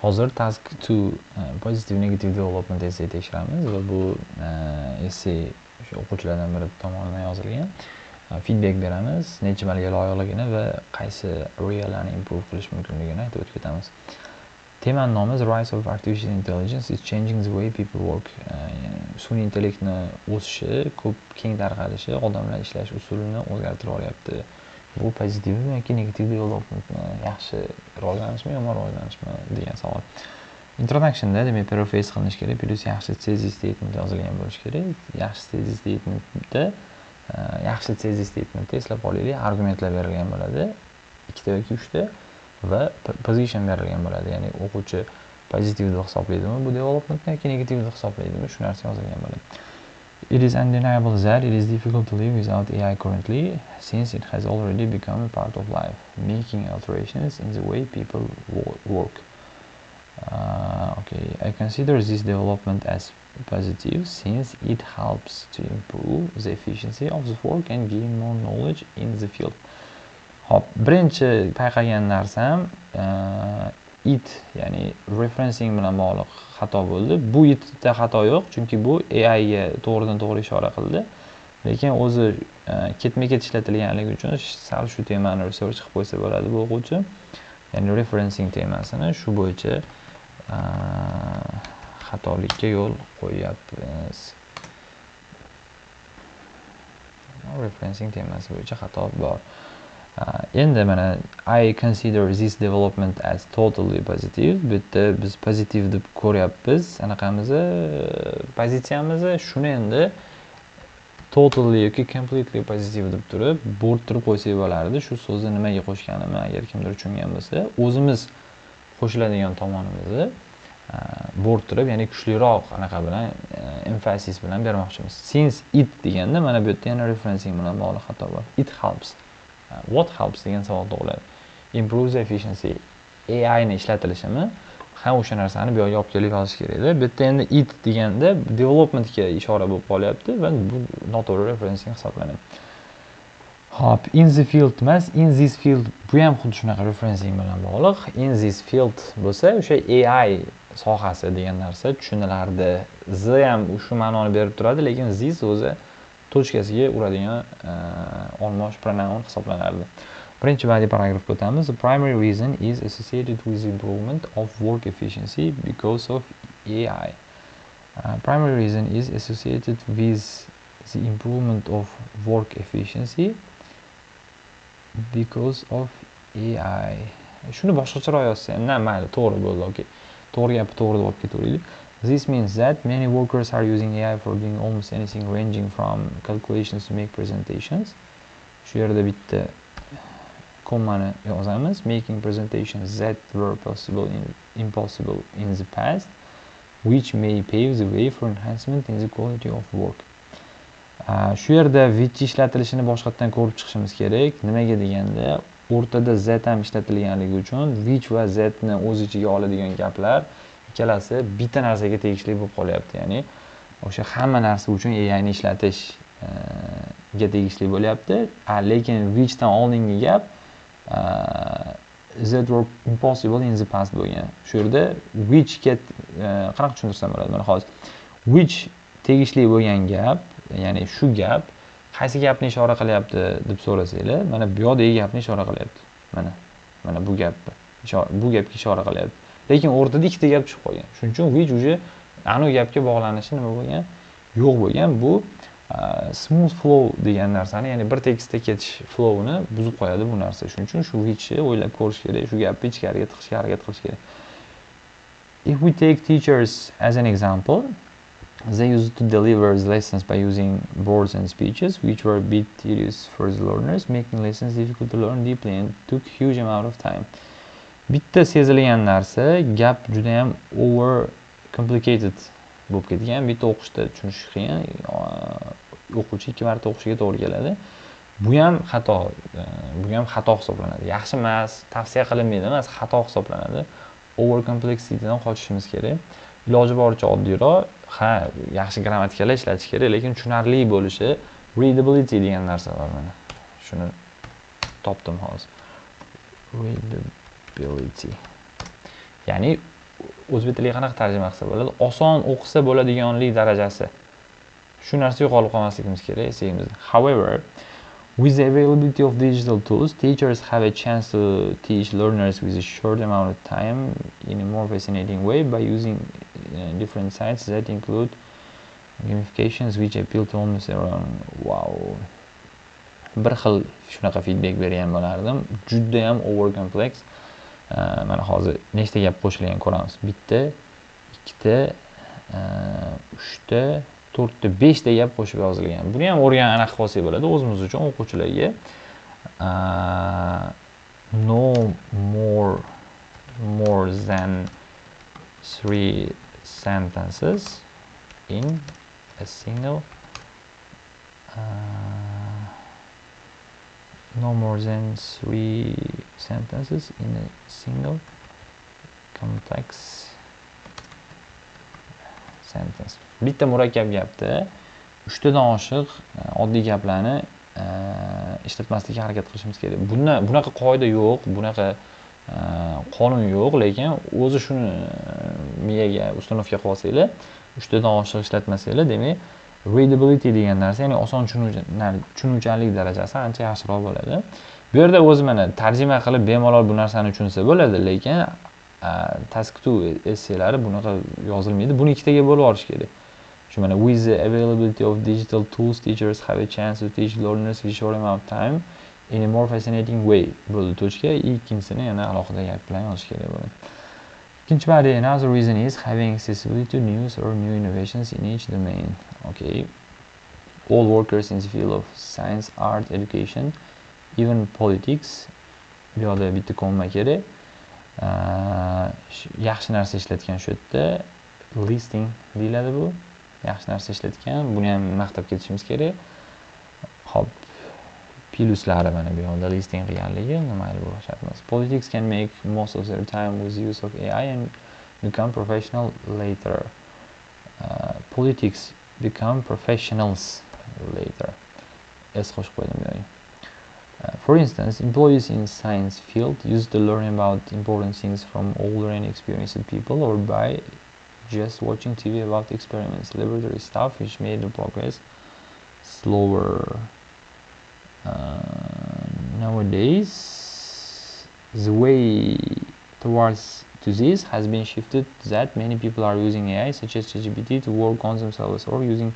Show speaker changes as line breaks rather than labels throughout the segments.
Hozir task 2, positive negative development essay tekshiramiz va bu essay o'sha o'quvchilardan biri tomonidan yozilgan. Feedback beramiz, necha ballga loyiqligini va qaysi arealarni improve qilish mumkinligini aytib o'tib ketamiz. Temani nomi "The Rise of Artificial Intelligence is Changing the Way People Work". Sun'iy intellektni o'sishi, ko'p keng tarqalishi odamlar ishlash usulini o'zgartirib yuboryapti. Bu pozitivmi yoki negativ developmentmi, yaxshi rivojlanishmi, yomon rivojlanishmi degan savol. Introductionda, demak, paraphrase qilinishi kerak, плюс yaxshi thesis statement yozilgan bo'lishi kerak. Yaxshi thesis statementda, eslab qolaylik, argumentlar berilgan bo'ladi, ikkita yoki uchta, va position berilgan bo'ladi, ya'ni o'quvchi pozitiv deb hisoblaydimi bu developmentni yoki negativ deb hisoblaydimi, shu narsa yozilgan bo'ladi. It is undeniable that it is difficult to live without AI currently, since it has already become a part of life, making alterations in the way people work. Okay, I consider this development as positive since it helps to improve the efficiency of the work and gain more knowledge in the field. Hop, birinchi payqagan narsam it, ya'ni referencing bilan bog'liq xato bo'ldi. Bu itda xato yo'q, chunki bu AI ga to'g'ridan to'g'ri ishora qildi. Lekin o'zi ketma-ket ishlatilganligi uchun sal shu temani research qilib qo'ysa bo'ladi bu o'quvchi. Ya'ni referencing temasini shu bo'yicha xatolikka yo'l qo'yyapmiz. Referencing temasi bo'yicha xato bor. Endi mana "I consider this development as totally positive". Bu yerda biz pozitiv deb ko'ryapmiz anaqamizni, pozitsiyamizni. Shuni endi totally yoki completely positive deb turib, bo'rttirib qo'ysak bo'lardi. Shu so'zni nimaga qo'shganimni agar kimdir tushungan bo'lsa, o'zimiz qo'shiladigan tomonimizni bo'rttirib, ya'ni kuchliroq anaqa bilan, emphasis bilan bermoqchimiz. Since it deganda mana bu yerda yana referencing bilan bog'liq xato bor. It helps. What helps degan savol tug'iladi. Improves efficiency. AI ni ishlatilishimi? Ha, o'sha narsani bu yoqqa olib kelib yozish kerak edi. Bu yerda endi it deganda developmentga ishora bo'lib qolyapti va bu noto'g'ri referencing hisoblanadi. Hop, in the field emas, in this field, bu ham xuddi shunaqa referencing bilan bog'liq. In this field bo'lsa, o'sha AI sohasi degan narsa tushunilardi. The ham shu ma'noni berib turadi, lekin this o'zi точка siga uradigan olmosh pronoun hisoblanardi. Birinchi body paragrafga o'tamiz. The primary reason is associated with improvement of work efficiency because of AI. Primary reason is associated with the improvement of work efficiency because of AI. Shuni boshqacharoq yozsa ham, na, mayli, to'g'ri bo'ldi, okey. To'g'ri gapni to'g'ri deb olib ketaveraylik. This means that many workers are using AI for doing almost anything, ranging from calculations to make presentations. Shu yerda bitta kommani yozamiz. Making presentations that were impossible in the past, which may pave the way for enhancement in the quality of work. Shu yerda which ishlatilishini boshqatdan ko'rib chiqishimiz kerak. Nimaga deganda, o'rtada that ham ishlatilganligi uchun which va that ni o'z ichiga oladigan gaplar ikkalasi bitta narsaga tegishli bo'lib qolyapti. Ya'ni o'sha hamma narsa uchun AI ni ishlatishga tegishli bo'lyapti. Lekin which dan oldingi gap that were impossible in the past bo'lgan. Shu yerda which ga qanaqa tushuntirsam bo'ladi? Mana hozir which tegishli bo'lgan gap, ya'ni shu gap qaysi gapni ishora qilyapti deb so'rasanglar, mana bu yoqdagi gapni ishora qilyapti. Mana bu gapni, bu gapga ishora qilyapti. Lekin o'rtada ikkita gap chiqib qolgan. Shuning uchun which уже anu gapga bog'lanishi nima bo'lgan? Yo'q bo'lgan. Bu smooth flow degan narsani, ya'ni bir tekisda ketish flowini buzib qo'yadi bu narsa. Shuning uchun shu whichni o'ylab ko'rish kerak, shu gapni ichkariga tiqishga harakat qilish kerak. If we take teachers as an example, they used to deliver the lessons by using boards and speeches, which were a bit tedious for the learners, making lessons difficult to learn deeply and took huge amount of time. Bitta sezilgan narsa, gap juda ham over complicated bo'lib ketgan. Bitta o'qishda tushunish qiyin, o'quvchi ikki marta o'qishiga to'g'ri keladi. Bu ham xato hisoblanadi. Yaxshi emas, tavsiya qilinmaydi emas, xato hisoblanadi. Over complexitydan qochishimiz kerak. Iloji boricha oddiyroq, ha, yaxshi grammatikalar ishlatish kerak, lekin tushunarli bo'lishi, readability degan narsa bor mana. Shuni topdim hozir. Readability. Ya'ni O'zbek tiliga qanaqa tarjima qilsa bo'ladi? Oson o'qisa bo'ladiganlik darajasi. Shu narsa yo'qolib qolmasligimiz kerak essayimizda. However, with the availability of digital tools, teachers have a chance to teach learners with a short amount of time in a more fascinating way by using different sites that include gamifications, which appeal to almost everyone. Wow. Bir xil shunaqa feedback bergan bo'lardim. Judayam over complex. Mana hozir nechta gap qo'shilgan ko'ramiz. Bitta, ikkita, uchta, to'rtta, beshta gap qo'shib yozilgan. Buni ham o'rgan anaqa qilsak bo'ladi o'zimiz uchun, o'quvchilarga. No more than three sentences in a single no more than three sentences in a single complex sentence. Bitta murakkab gapda uchtadan oshiq oddiy gaplarni ishlatmaslikka harakat qilishimiz kerak. Bundan bunaqa qoida yo'q, bunaqa qonun yo'q, lekin o'zi shuni miyaga установка qilib olsanglar, uchtadan oshiq ishlatmasanglar, demak, readability degan narsa, ya'ni oson tushunuvchanlik darajasi ancha yaxshiroq bo'ladi. Bu yerda o'zi mana tarjima qilib bemalol bu narsani tushunsa bo'ladi, lekin task 2 esseylari bunaqa yozilmaydi. Buni ikkitaga bo'lib yuborish kerak. Shu mana "With the availability of digital tools, teachers have a chance to teach learners with short amount of time in a more fascinating way" bo'ldi, точка. Ikkinchisini yana alohida gap bilan yozish kerak bo'ladi. Ikkinchi bari, another reason is having accessibility to news or new innovations in each domain. Okay. All workers in the field of science, art, education, even politics. Bu yoqda bitta комма kerak. Yaxshi narsa ishlatgan shu yerda, listing deyiladi bu. Yaxshi narsa ishlatgan, buni ham maqtab ketishimiz kerak. Xo'p, plyuslari mana bu yoqda listing qilganligi, mayli, bu shart emas. Politics can make most of their time with the use of AI and become professional later. Politics become professionals later. S qo'shib qo'ydim bu yerga. For instance, employees in science field used to learn about important things from older and experienced people or by just watching TV about experiments, laboratory stuff, which made the progress slower. Nowadays, the way towards to this has been shifted that many people are using AI, such as ChatGPT, to work on themselves or using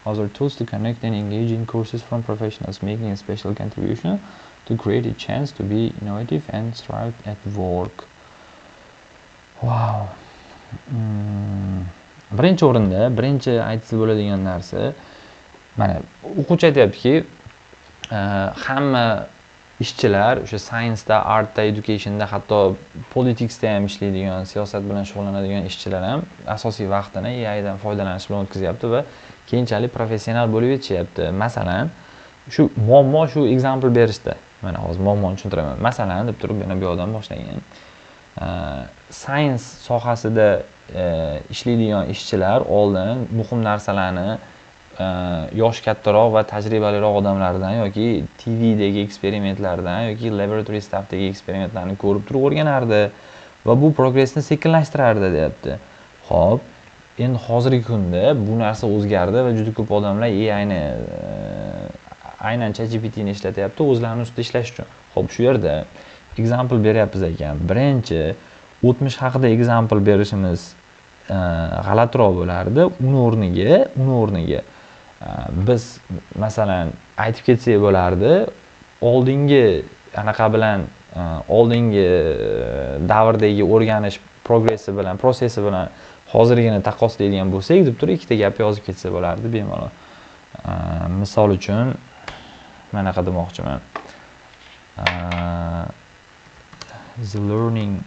other tools to connect and engage in courses from professionals, making a special contribution to create a chance to be innovative and thrive at work. Wow. Birinchi o'rinda, birinchi aytsa bo'ladigan narsa, mana o'quvchi aytyaptiki, hamma ishchilar o'sha science-da, artda, educationda, hatto politicsda ham ishlaydigan, siyosat bilan shug'ullanadigan ishchilar ham asosiy vaqtini AI dan foydalanish bilan o'tkazyapti va keyinchalik professional bo'lib yetishyapti. Masalan, shu muammo shu example berishda. Mana hozir muammoni tushuntiraman. Masalan, deb turib yana bu yoqdan boshlagan. Science sohasida ishlaydigan ishchilar oldin muhim narsalarni yosh kattaroq va tajribaliroq odamlardan yoki TVdagi eksperimentlardan yoki laboratory staffdagi eksperimentlarni ko'rib turib o'rganardi va bu progressni sekinlashtirardi, deyapti. Xo'p, endi hozirgi kunda bu narsa o'zgardi va juda ko'p odamlar AIni, aynan ChatGPTni ishlatyapti o'zlarini ustida ishlash uchun. Xo'p, shu yerda example beryapmiz ekan. Birinchi o'tmish haqida example berishimiz g'alatiroq bo'lardi. Uni o'rniga biz, masalan, aytib ketsak bo'lardi, oldingi anaqa bilan, oldingi davrdagi o'rganish progressi bilan, prosessi bilan hozirgini taqqoslaydigan bo'lsak, deb turib ikkita gap yozib ketsa bo'lardi bemalol. Misol uchun, manaqa demoqchiman. The learning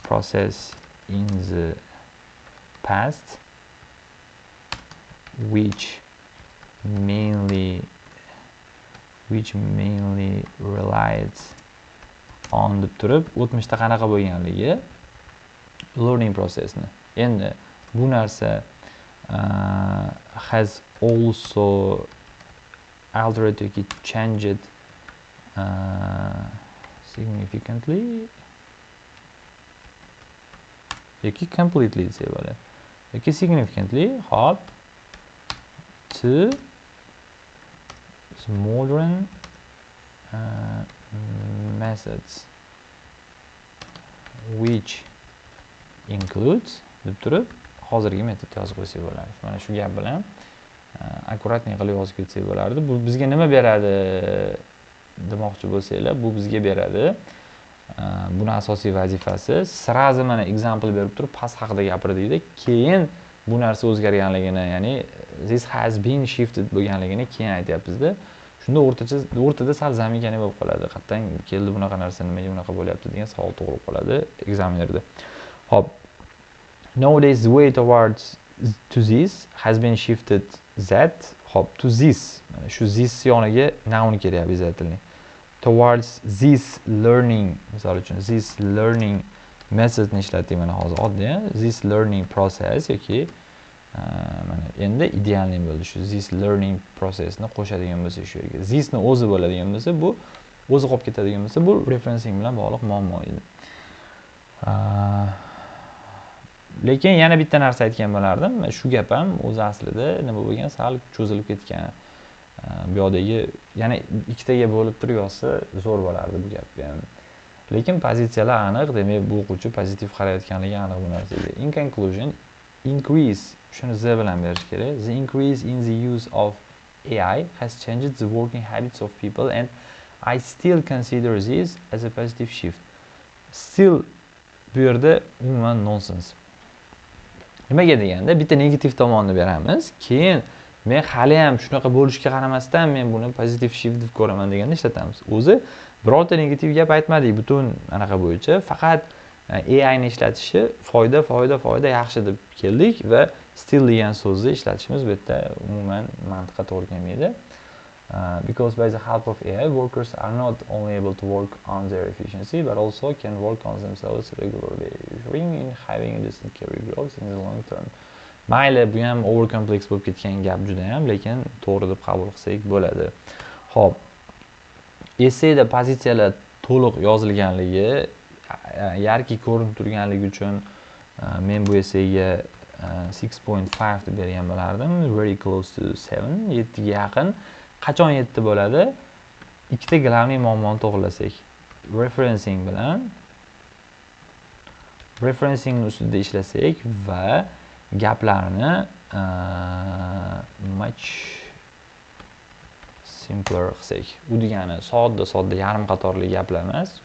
process in the past, which mainly relied on deb turib, o'tmishda qanaqa bo'lganligi learning processni. Endi bu narsa has also altered yoki changed significantly. Yoki completely desak bo'ladi. Yoki significantly, hop, to modern methods which includes deb turib hozirgi metodni yozib qo'ysak bo'ladi. Mana shu gap bilan аккуратный qilib yozib ketsak bo'lardi. Bu bizga nima beradi demoqchi bo'lsanglar, bu bizga beradi. Buni asosiy vazifasi сразу mana example berib turib past haqida gapirdikda, keyin bu narsa o'zgarganligini, ya'ni this has been shifted bo'lganligini keyin aytyapmizda. Shunda o'rtacha o'rtada sal замыкание bo'lib qoladi. Qayerdan keldi bunaqa narsa, nimaga bunaqa bo'lyapti degan savol tug'ilib qoladi экзаменер da. Hop. Nowadays the way towards to this has been shifted that, hop, to this, mana shu this yoniga noun kerak обязательно. Towards this learning, misol uchun this learning methodni ishlatdik mana hozir oddiy this learning process yoki mana endi идеальный bo'ldi shu this learning processni qo'shadigan bo'lsak shu yerga thisni o'zi bo'ladigan bo'lsa, bu o'zi qolib ketadigan bo'lsa, bu referencing bilan bog'liq muammo edi. Lekin yana bitta narsa aytgan bo'lardim, shu gap ham o'zi aslida nima bo'lgan, sal cho'zilib ketgan. Bu yoqdagi yana ikkitaga bo'lib turib yozsa zo'r bo'lardi bu gapni ham. Lekin pozitsiyalar aniq, demak bu o'quvchi pozitiv qarayotganligi aniq bu narsaga. In conclusion, increase, shuni z bilan berish kerak. The increase in the use of AI has changed the working habits of people and I still consider this as a positive shift. Still bu yerda umuman nonsense. Nimaga deganda bitta negativ tomonni beramiz, keyin men hali ham shunaqa bo'lishiga qaramasdan men buni positive shift deb ko'raman deganda ishlatamiz. O'zi birorta negativ gap aytmadik butun anaqa bo'yicha, faqat AI ni ishlatishi foyda, foyda, foyda, yaxshi deb keldik va still degan so'zni ishlatishimiz bu yerda umuman mantiqqa to'g'ri kelmaydi. Because by the help of AI, workers are not only able to work on their efficiency, but also can work on themselves regularly, ensuring in having a decent career growth in the long term. Mayli, bu ham over complex bo'lib ketgan gap juda ham, lekin to'g'ri deb qabul qilsak bo'ladi. Xo'p, essayda pozitsiyalar to'liq yozilganligi, яркий ko'rinib turganligi uchun men bu essayga 6.5 deb bergan bo'lardim. Very close to 7, 7 ga yaqin. Qachon 7 bo'ladi? Ikkita главный muammoni to'g'rilasak. Referencing bilan referencing ustida ishlasak va gaplarni much simpler qilsak. U degani sodda sodda yarim qatorli gaplar emas.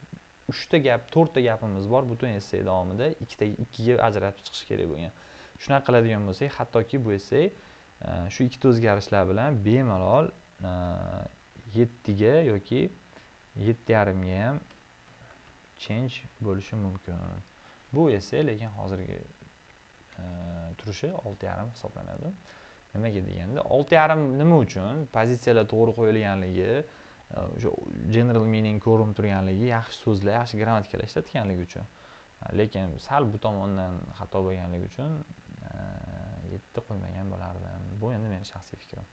Uchta gap, to'rtta gapimiz bor butun essay davomida ikkita ikkiga ajratib chiqish kerak bo'lgan. Shunaqa qiladigan bo'lsak, hattoki bu essay shu ikkita o'zgarishlar bilan bemalol 7 ga yoki 7.5 ga ham change bo'lishi mumkin. Bu esa lekin hozirgi turishi 6.5 hisoblanadi. Nimaga deganda 6.5 nima uchun? Pozitsiyalar to'g'ri qo'yilganligi, o'sha general meaning ko'rinib turganligi, yaxshi so'zlar, yaxshi grammatikalar ishlatganligi uchun. Lekin sal bu tomondan xato bo'lganligi uchun 7 qo'ymagan bo'lardim. Bu endi meni shaxsiy fikrim.